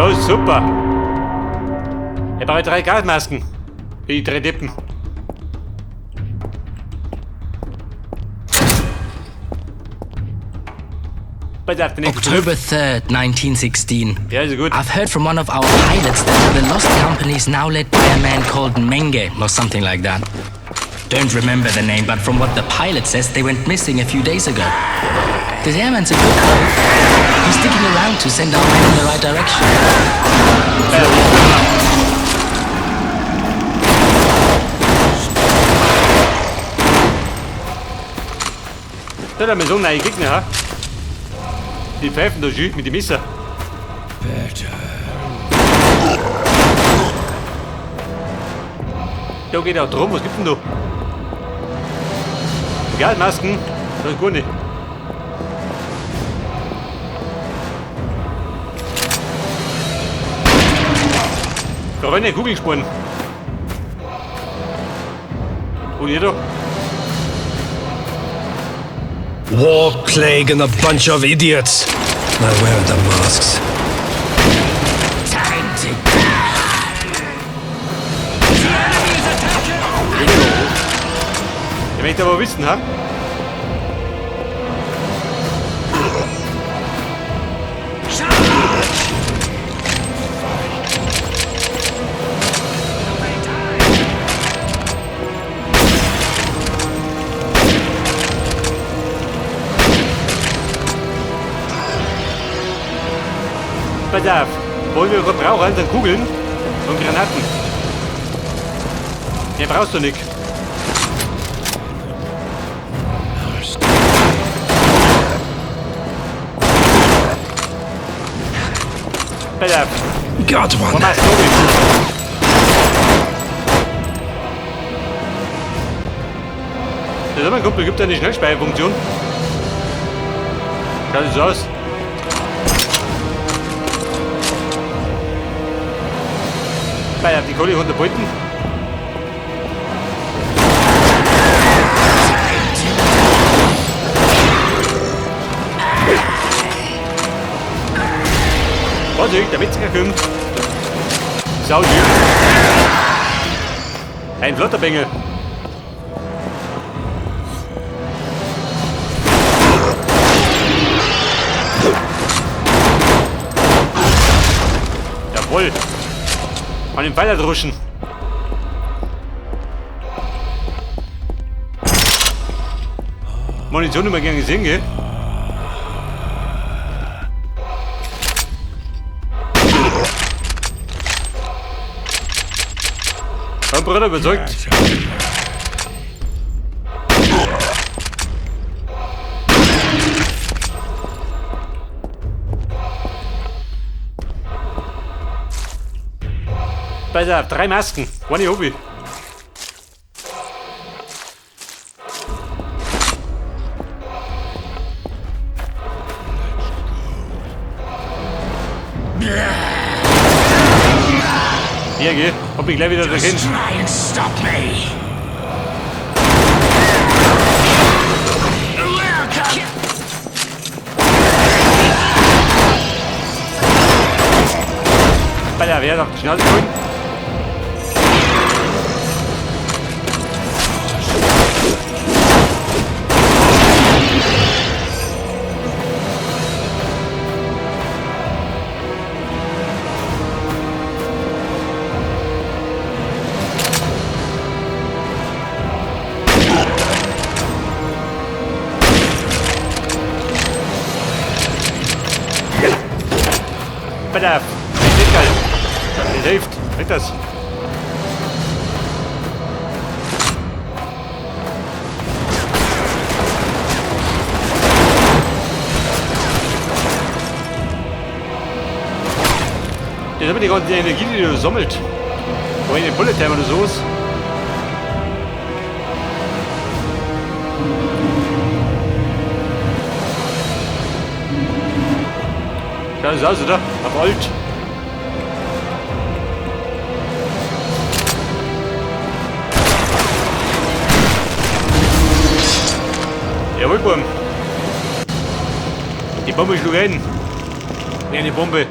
Ja, super. Ich brauche 3 Gasmasken. Für die 3 Deppen. Pass auf, der nächste October 3rd, 1916. Ja, ist gut. I've heard from one of our pilots that the Lost Company is now led by a man called Menge or something like that. Don't remember the name, but from what the pilot says, they went missing a few days ago. This airman's a good bloke. He's sticking around to send our men in the right direction. Da haben wir so neue Gegner, ha? Die pfeifen da schön mit dem Messer. Better. Da geht auch drum, was gibt's denn da? Gasmasken, das ist gut nicht. Da rennen Kugelspuren. Und ihr da? War, plague, and a bunch of idiots. Now where are the masks? Time to Ich möchte aber wissen, ha? Pass auf, wollen wir gerade brauchen, sind Kugeln und Granaten. Mehr brauchst du nicht. Pass auf. Got one. Wo machst du mit? Das ist aber ein Kumpel, gibt eine Schnellspeicherfunktion. Schaut so aus. Bei die Kohle runterbeuten. Vorsicht, der Metzger kommt. Sau schön. Ein flotter Bengel. Jawohl. An den Pfeiler druschen. Munition immer gern gesehen, gell? Mein Bruder überzeugt. Pass auf, 3 Masken. Eine hab ich. Hier, geh. Hab ich gleich wieder dahin. Try and stop me. Bei der Wehr auf die Schnauze geholt. Pass auf. Das hilft. Hilft das? Das ist aber die ganze Energie, die du sammelt. Wo in den Bullet Time oder sowas. Schaut das aus, oder? Auf alt. Jawohl, Burm. Die Bombe schlug ein. Wie eine Bombe.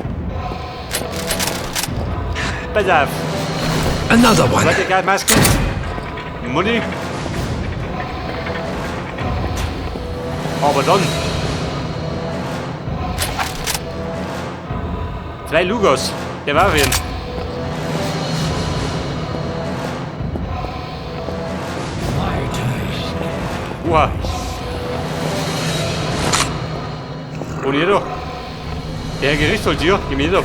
Pass auf. Another one. Zweite Gasmaske. Money. Aber dann. Zwei Lugos. Der war wen. Oha. Und hier doch. Der Herr Gerichtsvollzieher, gib mir doch.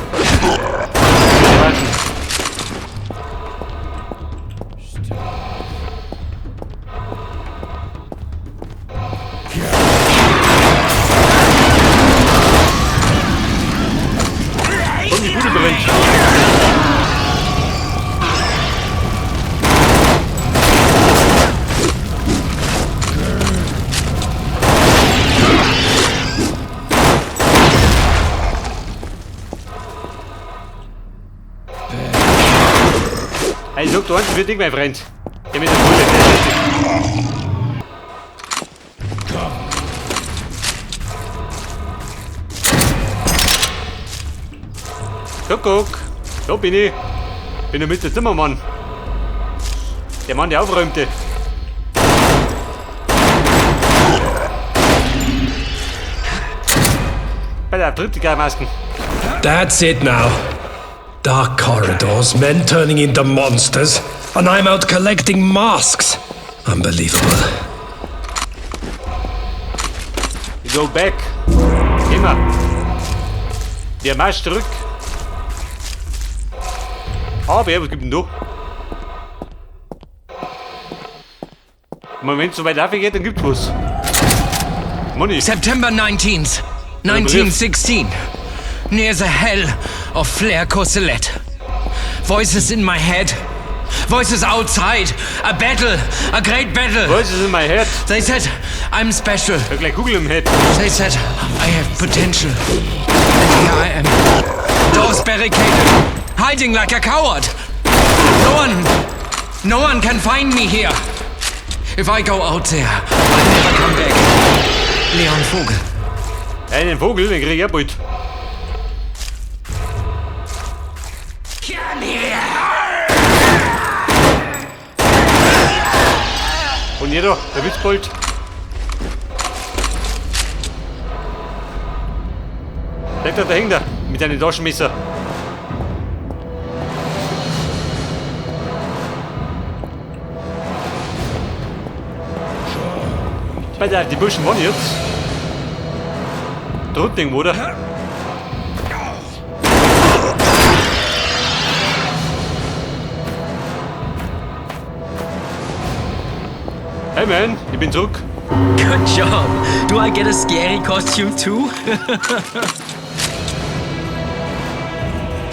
Und die Bude brennt. Hey, sag du eins für dich, mein Freund. Der mit der Bulle, der ist richtig. Kuckuck, da bin ich. Bin der Mr. Zimmermann. Der Mann, der aufräumte. Bei der dritte Masken. That's it now. Dark corridors, men turning into monsters, and I'm out collecting masks. Unbelievable. You go back. Immer. Der Marsch zurück. Aber, was gibt denn da? Wenn es so weit geht, dann gibt's was. Money. September 19th, 1916. Near the hell of Flers-Courcelette. Voices in my head. Voices outside. A battle. A great battle. Voices in my head. They said I'm special. Ich hab gleich Kugel im Head. They said I have potential. And here I am. Doors barricaded. Hiding like a coward. No one can find me here. If I go out there, I'll never come back. Leon Vogel. Einen Vogel, den krieg ich auch bald. Und hier da, der Witzbold. Bleibt da dahinter mit seinem Taschenmesser. Bei der, die Burschen waren jetzt. Drunten irgendwo, oder? Hey man, ich bin zurück. Good job. Do I get a scary costume too?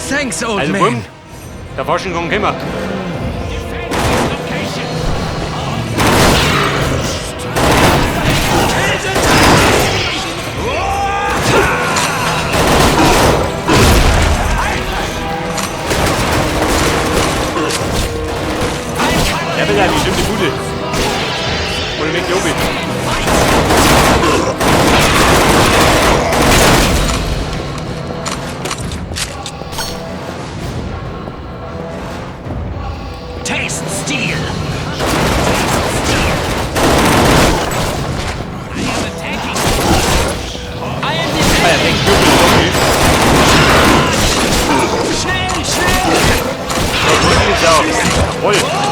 Thanks, old Also man. Bumm, der Fasching kann kommen. Ja, bitte, die stimmt die Bude. Oder weg, Jobi. Taste steel. I am Ah, ja, weg, Jobi, Jobi. Schnell, schnell! Da ist auch. Jawohl.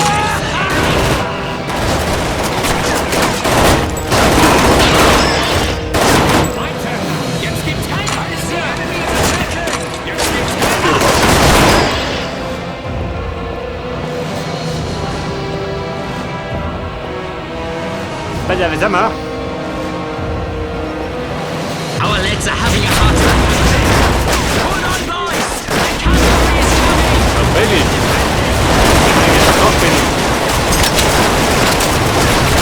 Bei der, was haben wir? Our lads are having a hard time. Hold on, boys! The cavalry is coming! Oh, Baby. Ich bin noch bin.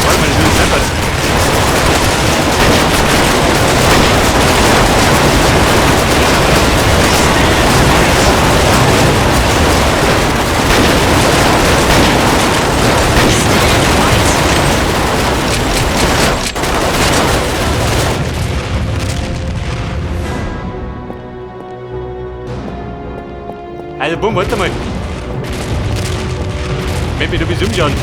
Warte mal, das ist deppert. Also, bumm, warte mal. Möchte mich da ein bisschen umschauen.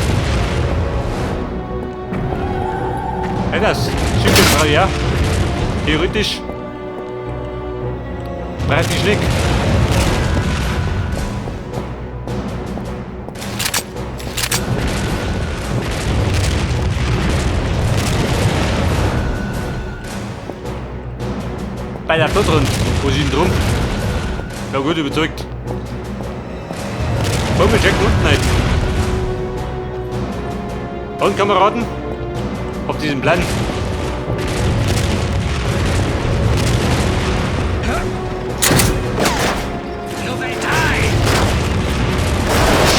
Ja, das Zügelfrei, ja. Theoretisch. Praktisch nicht. Bei der drin. Wo sind denn drum? Ja gut, überzeugt. Komm, wir checken unten ein. Und Kameraden? Auf diesen Plan.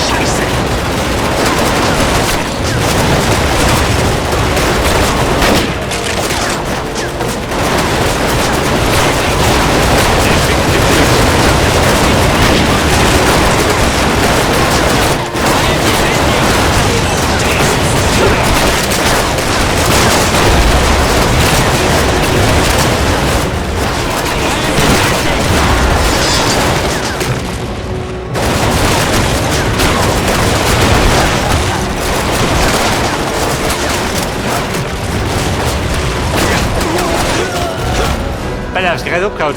Scheiße! Bei der ist gerade abgehauen.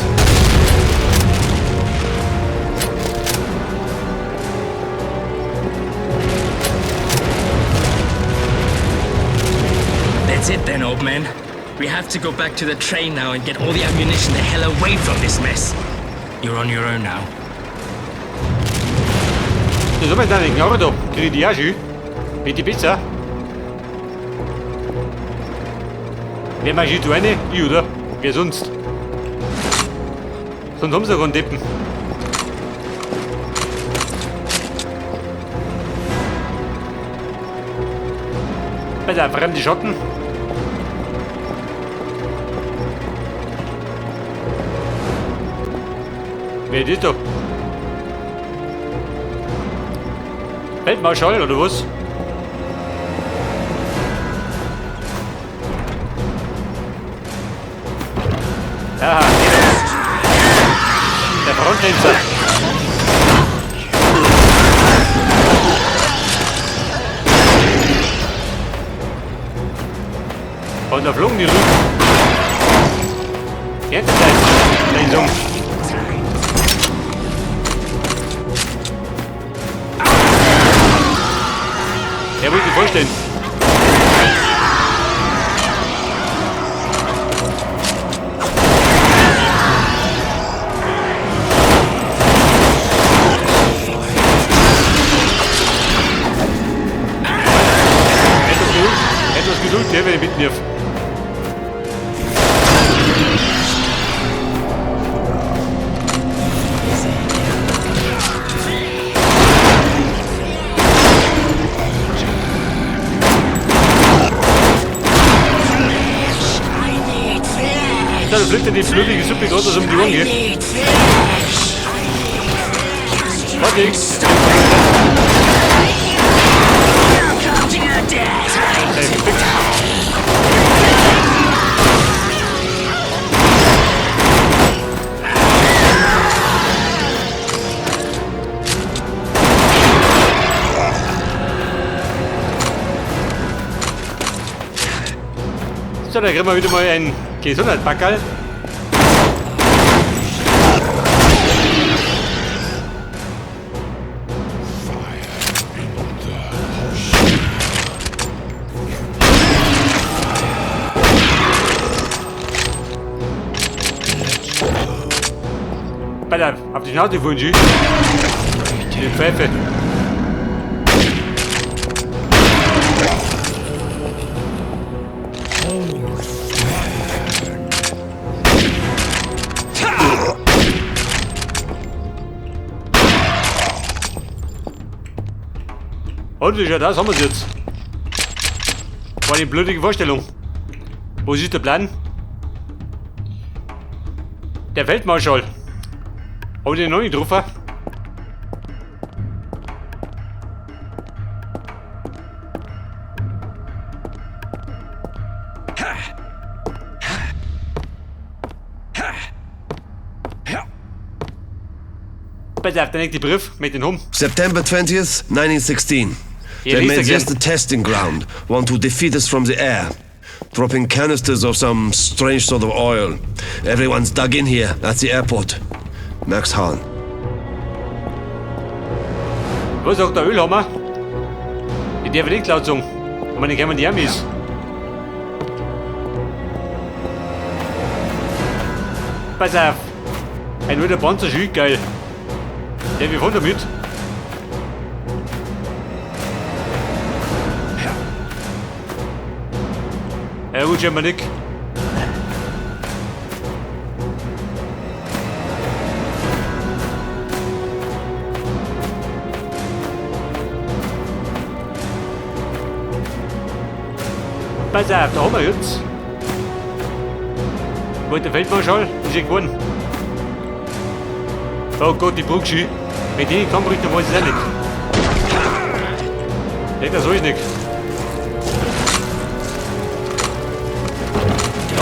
That's it then, old man. We have to go back to the train now and get all the ammunition the hell away from this mess. You're on your own now. Das ist aber eine Knarre da. Krieg ich die auch schon? Mit die Pizza? Wer macht du eine? Ich, oder? Wer sonst? Sonst haben sie keinen Deppen. Bei der fremde Schatten. Wer ist das da? Feldmarschall oder was? Aha. Der Fronttänzer. Und da flogen die Leute. Ganze Zeit. Dein Sohn. Er wollte sich vorstellen. Etwas Geduld, der wenn ich mitnerv. Da fliegt ja die flüssige Suppe gerade was um die Ohren geht. Warte, ich. So, da kriegen wir wieder mal ein Gesundheitspackerl. Alter, auf die Schnauze gefunden, Die Pfeife. Und wie schaut das? Haben wir's jetzt. War die blödige Vorstellung. Wo ist der Plan? Der Feldmarschall. Hab ich den noch nicht getroffen? Pass auf, der nächste Brief mit den Hum. September 20th, 1916. Hier They liest made er this gern. the testing ground. Want to defeat us from the air. Dropping canisters of some strange sort of oil. Everyone's dug in here at the airport. Max Hahn. Was sagt der Ölhammer? Ich darf nicht laut sagen. Aber dann kommen die Amis. Pass auf. Ein alter Panzer ist geil. Der wir fahren damit. Ja gut, scheinbar nicht. Pass auf, da haben wir jetzt. Wo der Feldmarschall ist er geworden. Oh Gott, die Bruckski. Wenn die nicht zusammenbricht, dann weiß ich es auch nicht. Nee, das soll ich nicht.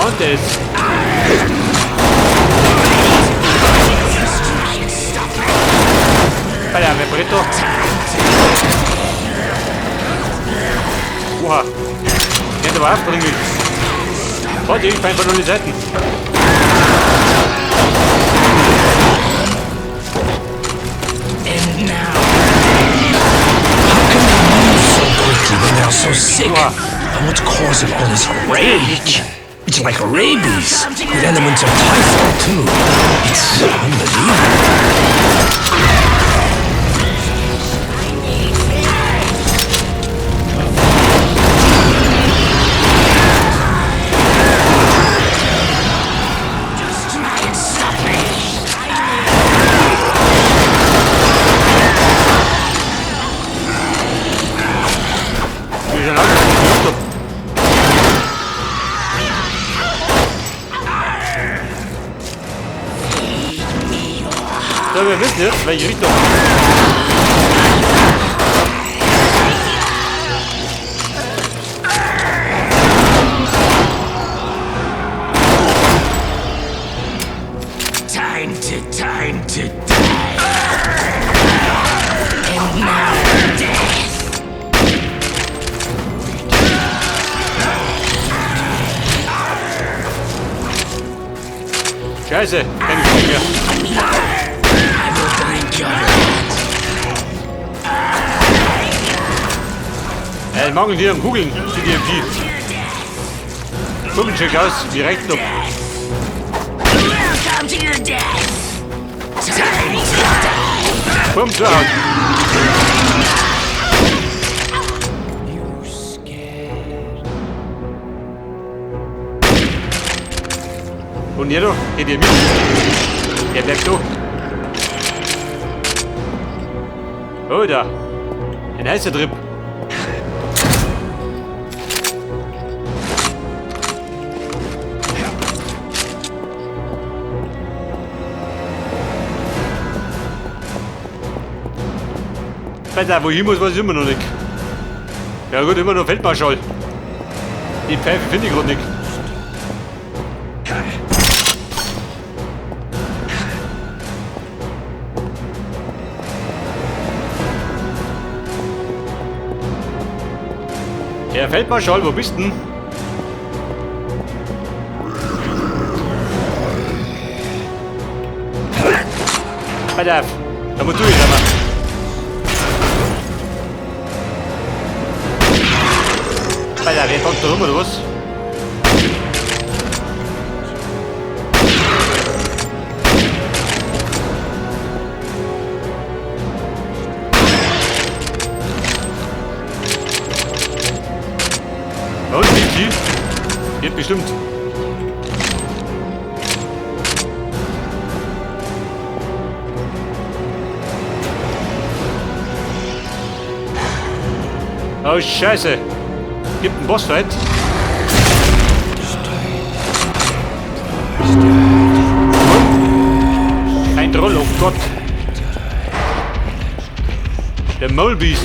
Und das. Pass auf, wer brennt da? Oha. Der hat aber aufdringlich. Warte, ich bin von allen Seiten. And now, How can they move so quickly when they are so sick? Oha. And what's causing all this rage? It's like rabies, with elements of typhoid too. It's unbelievable. Wir sind alle schon da. So, wir wissen jetzt, welche Richtung. Time to die. And now, death. Scheiße, keine Kugeln mehr. I will drink your blood. Ja, ich mangel hier an Kugeln für die MP. Kugeln check aus, wie reicht noch. Welcome to your death. Time to die. Komm, zuhauen. You scared? Und ihr da, geht ihr mit? Der bleibt da. Oh, da. Ein heißer Trip. Weiß auch, wo ich hin muss, weiß ich immer noch nicht. Ja gut, immer noch Feldmarschall. Die Pfeife finde ich grad nicht. Herr Feldmarschall, wo bist denn? Pass auf, da musst du jetzt einmal. Pass auf, wer tanzt da rum oder was? Und wie tief? Geht bestimmt. Oh Scheiße! Gibt einen Bossfight. Ein Troll, oh Gott. Der Maulbeast.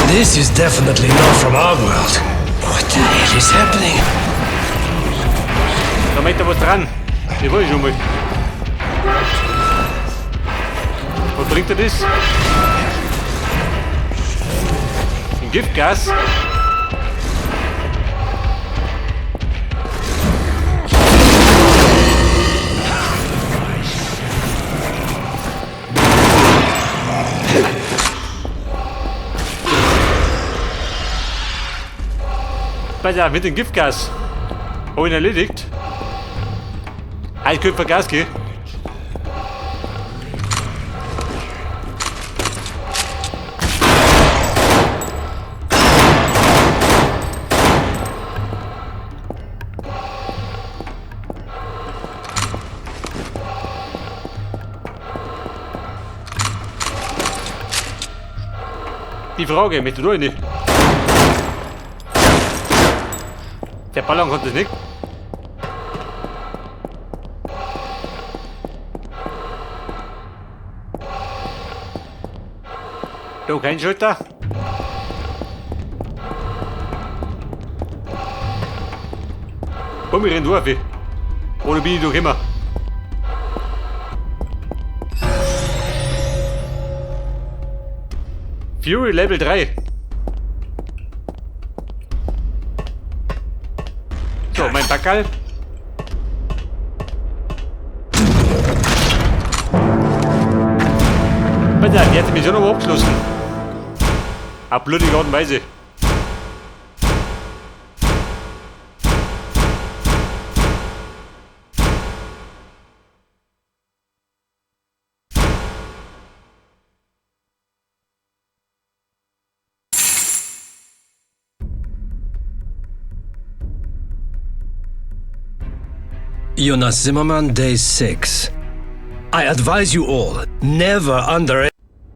This is definitely not from our world. What the hell is happening? Da meint er was dran. Die wollte ich schon mal. Was bringt er das? dem Giftgas. Pass auf, mit dem Giftgas. Hab ihn erledigt. Ah, ich könnte von Gas gehen. Die Frage, möchte du nicht? Der Ballon konnte es nicht. Da kein Schalter. Komm, ich renn durch. Oder bin ich doch immer? Fury Level 3. So, mein Backerl. Bitte, die hat die Mission aber abgeschlossen. Auf blödige Art und Weise. Jonas Zimmermann, day 6. I advise you all, never under